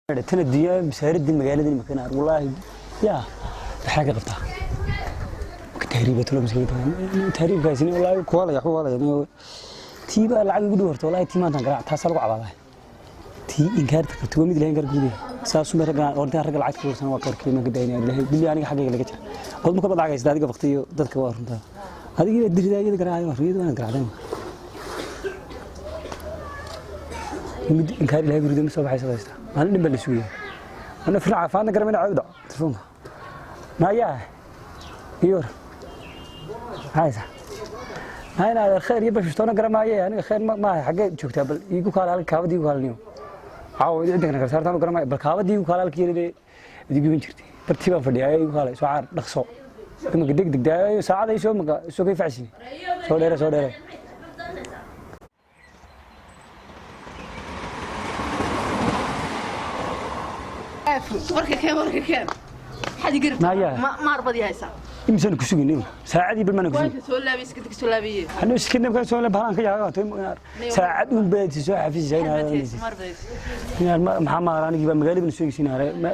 Tan adduunya masaaridii magaalada imika wallaahi yaa maxaa ka qabtaa ka tahriibato miskiinta tahriibkaasina wallaahi kuwalaya kuwalaya tii baa lacag igu dhow horta wallaahi tii maantaan garaac taasaa lagu cabaadaa tii inkaarta qabtay waa mid ilahay inkaar gudaya saasuu ma ragga horta ragga lacagta ku warsan waa qayrkii ma gadaynaya ilahay billi aniga xaggayga laga jira qod marka baad lacag haysta adiga baqti iyo dadka waa runtaa adiga inaad diridaa iyada garaacday waa riyada waanaad garaacday mid inkaar ilahay guriga ma soo baxaysa haysta maalin dhan baa la sugaya ana firca faana garamina cawda telefoonka maya iyo haysa hayna khair iyo bashtoona garamaaye aniga khair ma xagee joogtaa bal iigu kaala halka kaabadii igu kaalniyo caawa cidda kana saartaan garamaaye bal kaabadii igu kaala halkii yarade idigu iman jirtay bartii baan fadhiyaa igu kaalay soo caar dhaqso imanka deg deg daayo saacada soo maka soo kay facsin soo dheere soo dheere. Warka keen, warka keen. Maxaad iga rabtaa? Maya. Maar baad ii haysaa. Imisaan ku sugin saacadii bal mana ku sugin. Waanka soo laabay, iska soo laabiye. Anuu iska nabka soo balan ka yahay saacad un baad soo xafisay Maar baad. Inaad maxaa maar anigii baa magaalada soo geysin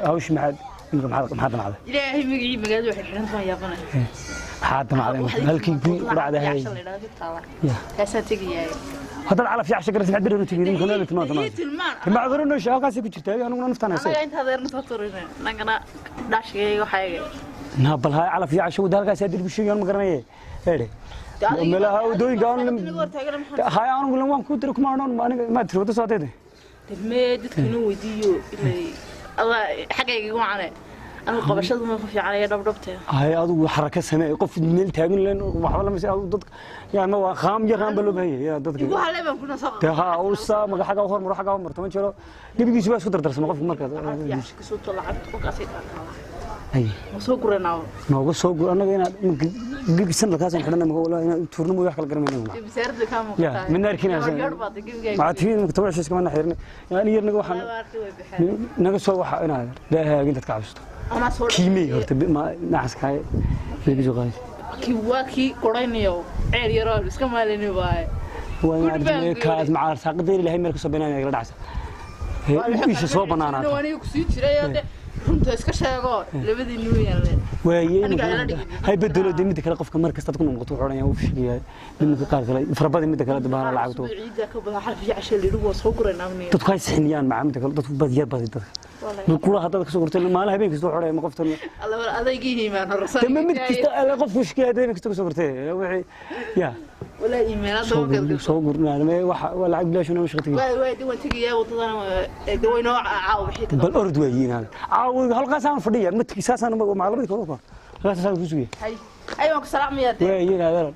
hawshi maxaad imika maxaad damacday? Ilaahay magacii magaalada waxay xiran tahay yaabanay. Maxaad damacday halkii ku dhacday? Ya. Kaasaan tegayaa. Haddaad calaf yacsha garaysa maxaad beri tegin imika meel tilmaan Ii tilmaan. macduro noo sheeg halkaasay ku jirtaa aniguna naftaan haysay. Anaga inta adeerna soo turinay. Nangana dhaashigayga waxayga. Na bal hay calaf yacsha wada halkaas aad ku sheegayaan ma garanaye eedhe meelaha wadooyinka aan hay anigu waan ku diri kuma odhan aniga ma tiri wada soo adeeday. Mee dadka inuu weydiiyo ilay Allah xagayga igu wacane. Anigu qabashadu ma ku fiicanaya dhabdhabteeda. Hay adigu xaraka samee qof meel taagan leen waxba lama adigu dadka yaa ma waa qaam iyo qaam baa loo baahan yahay yaa dadka Igu halay baan kuna soo. Dee ha usa maga xagga hormaro xagga hormaro toban jiro gebigiisu waa isku dardarsama qofka markaa. Yacsha kasoo tolo lacagta qofkaasay dhaqaala. Hay. Ma soo guranaa. Nooga soo gur annaga inaad gebi sanadkaasaan xidhanay maka wallahi inaad tuurno mooy wax kala garanayna. Wasaaradda kaa muuqataa. Ya midna arkin Yar baad gebigayga. maxaa tihiin imika toban cisho iskama naxirnay yani yar naga waxaan naga soo waxa inaad ilaahay intaad ka cabsato Anaa soo kiimey horta nacaskaay beebi soo qaadaysa. Kii waa kii qoraynayo ceel yaroo iska maalini waaye. Waa inaad kaas maca saaqada ilaahay meel ka soo banaanaya igala dhacsa isha soo banaanaata. Aniga ku sii jiray oo de runta iska sheego labadii nuuyan le. Waaye Aniga ala dhigin. Hay bedelo de midda kale qofka mar kastaad ku noqoto wuxuu odhanaya uu fishigaya midka qaar kale farabada midda kale dabaana lacagto. Ciida ka badan xalfi casha liiru waa soo guraynaa aniga. Dadku hay sixiniyaan maca midda kale dadku bad yar badi dadka kula haddaad ka soo gurtay maalin habeen kasta wuxuu odhanaya ma qoftan. Alla wal adaygii iimaan horsan. Dama mid kasta alle qofku fishigaya habeen kasta ka soo gurtay wixii ya Wala iimaan soo doo gur gal. Soo gurnaa waxa waa lacag bilaash una shaqo tagay. Waa waa tegayaa wadadana waa inoo caaw wixii ka. Bal orod waayiin hal caawa halkaasaan fadhiya ma tigi saasaan maclamadi karo halkaasaan ku sugaya. Hay hay waan ku salaamayaa de. Waayiin adeer.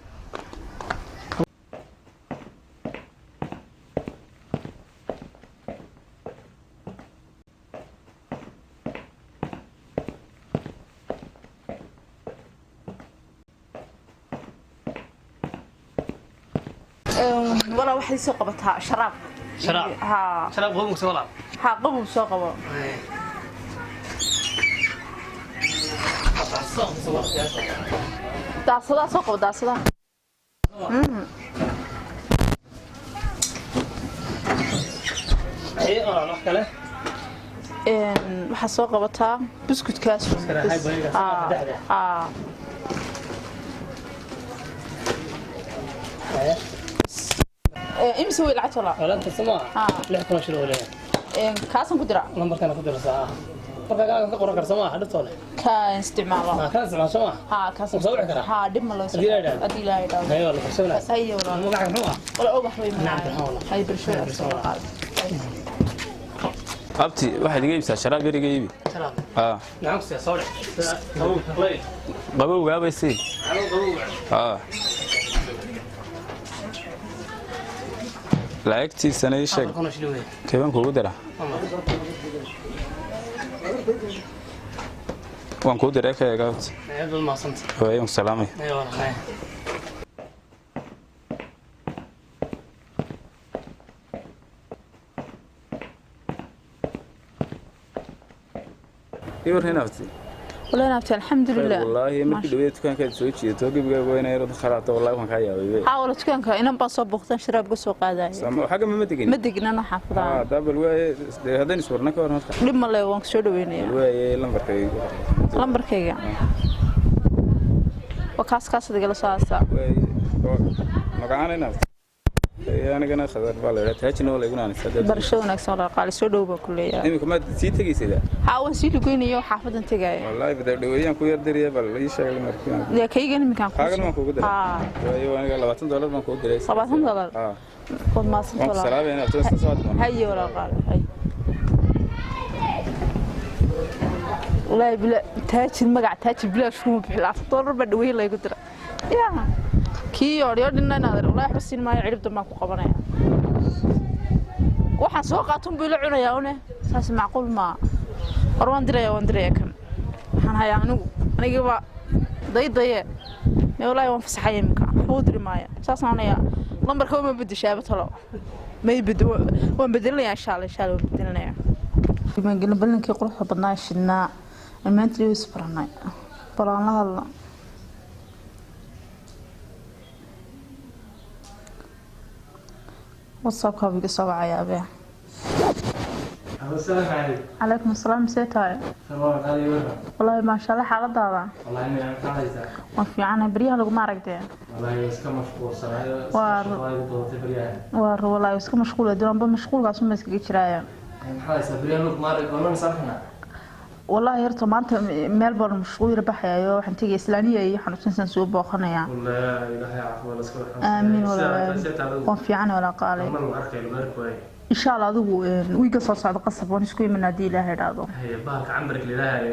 Walaa waxay soo qabataa sharaab. Sharaab? Haa. Sharaab qabow soo laab. Haa, qabow soo qabo. Daasadaha soo qabo, daasadaha. Ee oo wax kale. Waxaa soo qabataa buskudkaas. Haa, Haa. Imise wey lacagta walaa? Walaanta sama. Haa. 6,000 shilin walaal. Kaasan ku diraa. Lambarkana ku dirsaa. Marka kaaga ka qoran karsa maaha dhibtoo leh. Kaan isticmaalo. Ma kana isticmaasho maaha. Haa, kaasan. Soo wici karaa? Haa, dhib ma loo Haddii la yidhaahdo. Haddii la yidhaahdo. Hayo la farsamada. Haye walaal. Magaca muxuu ah? Wala ubax wey Nacam, magacaaga. walaal. Haye bulshada soo qaad. Abti waxaad iga iibsaa sharaab yar iga iibi. Sharaab. Aa. Nacam si soo dhig. Qabow lay. Qabowgaabay sii. Qabow qabow. Aa. Lacagtiisana ii sheeg. 4,000 shilin wey. Keebaan kuugu diraa? Waan kuu diray ka eega abti. Aad baad mahadsanta. Waayo waan ku salaamay. Hayo walaal. Hayo. Ii warran abti. Walahi naabti, alxamdulilah. Wallaahi markii dhaweyd dukaankaad soo jiidato gebigaaga waa inay yarad kharaabto, wallaahi waan kaa yaabay. Haa wala, dukaanka inan baan soo booqtan, sharaab ka soo qaadaya. Xagga ma degin? Ma degnano xaafadaha. Haa, daa bal waaye dee, haddaynu iswarna ka waran horta? Dhib ma le, waan ku soo dhaweynayaa. Bal waaye, lambarka igu qor. Lambarkayga waa kaas, kaas adigala soo haasaa. Waaye, magacaana inaad anigana Khadar baa la idhaa, Taajina waa laygu naanaysaa. Barasho wanaagsan walaal qaali, soo dhow baan ku leeyahay. Iminka maad sii tegaysadaa? Haa, waan sii lugeynayo, xaafadan tegaya. Wallaahi bada dhaweeyaan ku yar dariya, bal ii sheeg markii. Dee kaygan iminkaan. Kaagan waan kuugu diray. Haa. Waayo, aniga $20 baan kugu diray. $20? Haa. Waad mahadsan. Waan ku salaamaya inaad soo socod. Haye walaal qaali, haye. Wallaahi bila taajir, magac taajir bilaash kuma bixi. $20 baa dhaweyn laygu dira yaa kii yoodhyodhina inaad. Wallaahi waxba siin maayo, cirib dambaan ku qabanaya. Waxaan soo qaatun buu ila cunayaa une, saas macquul maa. War waan diraya, waan diraya. Kan waxaan hayaa anigu, anigiiba daydaye mee. Wallaahi waan fasaxaya iminka, waxba u diri maaya. Saasaan onayaa, lambarka uma bedeshaaba talo may bed, waan bedelinayaa insha Alla, insha Alla waan bedelinayaa. Diiwaangelin balankii quruxda badnaa shidnaa maanta is baranay, bal aan la hadla. WhatsAppka iga soo wacaya abe. السلام عليكم. Calaykum asalaam, see tahay? تمام، هذه ورا. Wallaahi maasha Allah, xaaladaada? والله اني انا عايزه. Waan fiicanahay, baryaha laguma aragtee. والله iska mashquulsanayo. Shaqada baryahan. Waa wallaahi iska mashquul duranba, mashquulkaas uma iskaga jiraaya. Maxaa haysaa baryahan lug maarag goorma sarxna? Wallaahi horta maanta meel baan mashquul yar baxayayo, waxaan tegay islaaniya iyo xanuunsansan soo booqanayaa. والله ilaahay caafimaad la iska. Aamiin wallaahi, waan fiicanahay walaa qaalay. Mar lagu arkay bark waay. Insha Allah adigu wiiga soo socda qasab waan isku iman haddii Ilaahay idhaahdo. Haya, bahalka cambarka ilaahay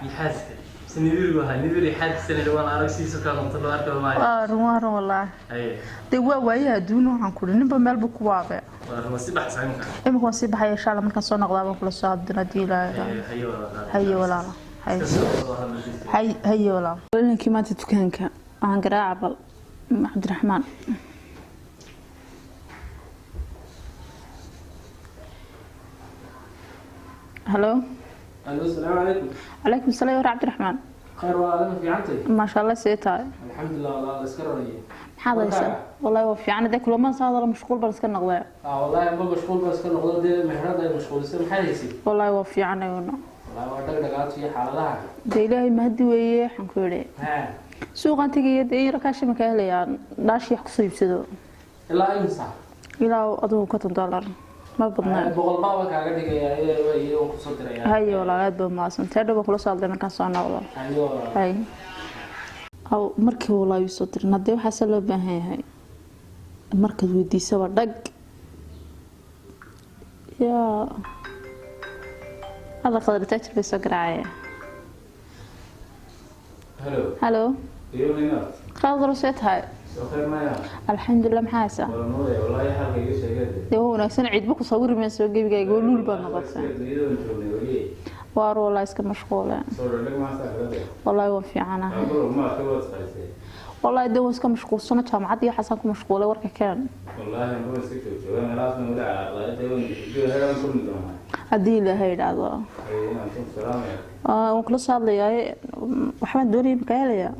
yaxaaska sinidiri waxa nidiri yaxaaska sanad waan arag siiso ka qonto loo arko maayo. Waa run, waa run wallaahi. Haye. Dee waa waayaha adduun, waxaan kudhi ninba meel buu ku waabe. Waa run, si baxsan imka. Imika waan sii baxaya, insha Allah markaan soo noqdaa baan kula soo hadlin haddii Ilaahay idhaahdo. Haye walaal. Haye walaala, haye. Haye, haye walaal. Inankii maanta dukaanka waxaan garaaca bal Cabdiraxmaan. Halo. الو، السلام عليكم. Calaykum salaam, war Cabdiraxmaan. خير waa في عantay. Maasha Allah, see tahay? الحمد لله والله la iska rarayay. Maxaad haysaa? Wallaahi waa fiican, dee kulamaan soo hadala, mashquul baan iska noqday. اه والله ma mashquul baa iska noqdo, dee meherada ay mashquulisay. Maxay haysay? Wallaahi waa fiican ayuuna. والله waa dhagdhagaad iyo xaaladaha. Dee Ilaahay mahadi weeye, waxaan ku yidhi ha suuqaan tegaya, dee in rakaasha ma ka helayaa dhaashi wax kusoo iibsado. Ilaa imisa? Ilaa adigu $50 ma badnaa. 100 baaba kaaga dhigayaa iyo waan kusoo dirayaa. Haye walaal, aad baa mahadsan tee, dhow baan kula soo hadlay markaan soo noqdo. Haye walaal. Hay aw, markii walaa ii soo dirin haddee waxaase loo baahan yahay markaad weydiisaba dhag yaa alla Qadar taajir bay soo garaacaya. Hello. Halo. Iyo inaad. Qadar, see tahay? Soo khayr maya. Alxamdulilah, maxaa haysaa? Wala noolay wallaahi, halka iga sheegay. Dee waa wanaagsan, ciidba ku sawiri mayso, gebigayga waa luul baad noqotay. Dunyada joognay weli. Waar walaa iska mashquule. Soo dhag ma saxda. Wallaahi waan fiicanahay. Abro ma ka wad qaysay. Wallaahi dee waan iska mashquulsano, jaamacadda iyo waxaasaan ku mashquulay, warka keen. Wallaahi ma iska joogaa meelahaas ma wada calaaqay waan joogaa kulmi doonaa. Haddii Ilaahay idhaahdo. Ay inaan ku salaamaya. Waan kula soo hadlayaa, waxbaan doonaya, makaa helayaa.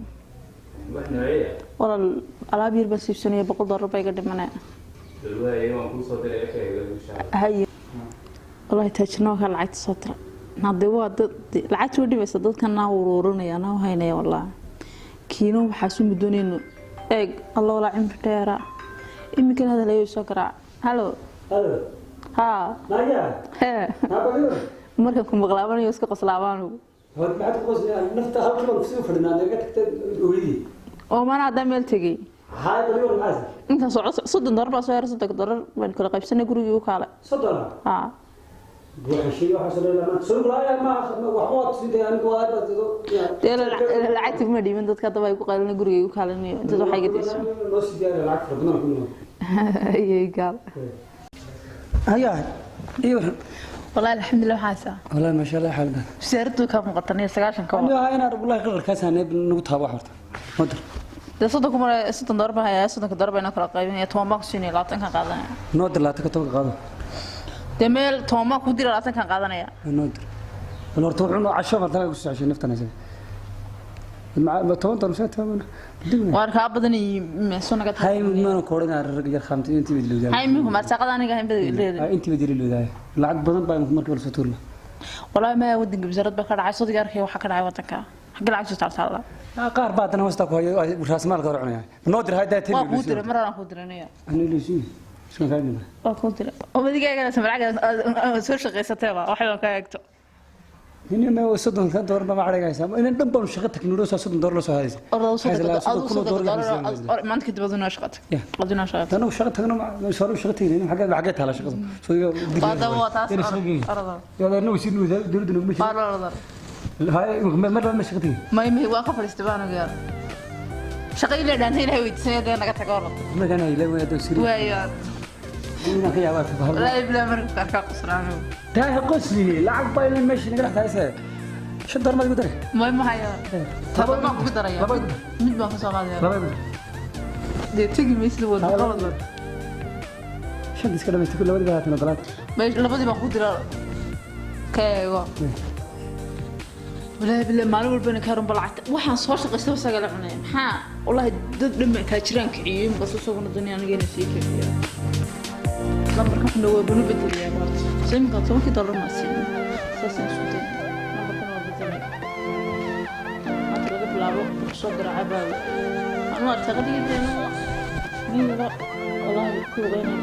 Wax noociya? Walaal, alaab yar baan siibsanaya, $100 baa iga dhimanaya. Waaye, waan kuu soo diray ekayga insha Allah. Haye wallaahi, taajirnoo kaa lacagta soo dira haddee, waa dad lacagta way dhibaysa, dadkan naa uruurinaya naa haynaya. Wallaahi kiino waxaasu mudoonayno eeg alla walaa cimri dheera. Iminkan hadal ayuu soo garaac. Halo. Halo. Haa. Naya. Hee. Naabaliyo. Markan ku maqlaabanayo iska qoslaabaanu. Hor maxaad ku qoslaysaa? Nafta halkii baan kusii fadhinaa, naga tagtay hooyadii. Oo mana haddaa meel tegey. Haay, baliyo maxaas? Intaan soco $30 baa soo yara, $30 baan kala qaybsanay, gurigii u kaalay. 30? Haa. Waxa shay waxa soo dhalaa soo gulaaya ma wax waad sidee anigu waa dee lacagta kuma dhiibin dadka, haddaba ay ku qaylina, gurigay u kaalinayo intaad waxay iga dayso. Loo sii diyaariyo lacag fara badan ku nool. Ayay gaal. Haya iyo. Wallaahi alxamdulilah, waxaa haysaa? Wallahi ma sha Allah xaalada. Wasaaradu ka muuqatan iyo 90 ka. Aniga inaan wallahi qararkaas aanay nagu taabo horta modir. Dee 30 kuma $30 baan hayaa, $30 baan kala qaybinaya, 10 baan ku siinaya, 20 kan qaadanaya. Noo dir 20 ka, 10 qaado. Dee meel 10 baan ku dira, 20 kan qaadanaya. Noo dir bal horta, wuxuu noo casho farta ku soo cashay naftan isaga. Ma 10 dollar mise 10 digna? Waar kaa badan iyo soo naga. Hay, mana koodhan rag yar khamti intii bid loodaa. Hay, minku marsaaqada aniga hayn bada leedahay. Intii bid loodaa, lacag badan baa markii la soo tuurla. Walaahi ma wadanka wasaarad baa ka dhacay, sodiga arkay waxa ka dhacay wadanka, xagga lacag soo taal. Qaar baa haddana hoosta ku hayo, raasmaalka hore cunaya. Noo dir haydaa. Waa kuu diray, mar aan kuu diranaya. Ani luusi isma kaagina. Waa kuu diray oo madigaagana lacag soo shaqaysatayba waxay baan ka eegto. Nin ma 30 dollar ma cadhayaysa? Inan dhan baanu shaqo tagno, 30 dollar la soo hadaysa. Maanta kadib adunaa shaqa tag, adunaa shaqa tag. Tanu shaqo tagno, soo shaqo tagno, xagee taala shaqadu? Soo Waa taas orada. Yadeerna wasiir dowladda naguma jiro. Orada. Hay, mar laba ma shaqo tagin. May, waa ka fadhiistay baan ogaa. Shaqa ilaa dhaantay Ilaahay weydiisanaya, dee naga tago orada. Markaan ilaa weyn hadda wasiir. Waayo. Inaan ka yaabaa bahal. Walaahi bilaa marka arkaa qosraano. Taa qosli, lacag baa inaan meesha naga dhex taayse. 5 dollar ma igu daray? May, ma hayo. 10 baan kugu daraya. Laba igu dar. Mid baan kasoo qaadaya. Laba igu dar. Dee tegi maysid wada qalad. Shanta iska dhamaystir, labadii baa haatan ogolaad. May, labadii baan kugu diraa, ka eego. Walaahi bilaa maalin walbana kaarun ba lacagta waxaan soo shaqaystay isaga la cunaya. Maxaa walaahi dad dhan baa taajiraan kiciyey, bas isaguna dunia anigana sii kiciya. Lambarka xuna waa bunu bedelayaa horta. Soo iminka 10-kii dollar maa siin, saasaan isku day. Lambarkan waa bedelaya maanta laga bilaabo. Wuxuu soo garaacay baa anu artaqadigeena miyiga walaahi ku lugeynaya.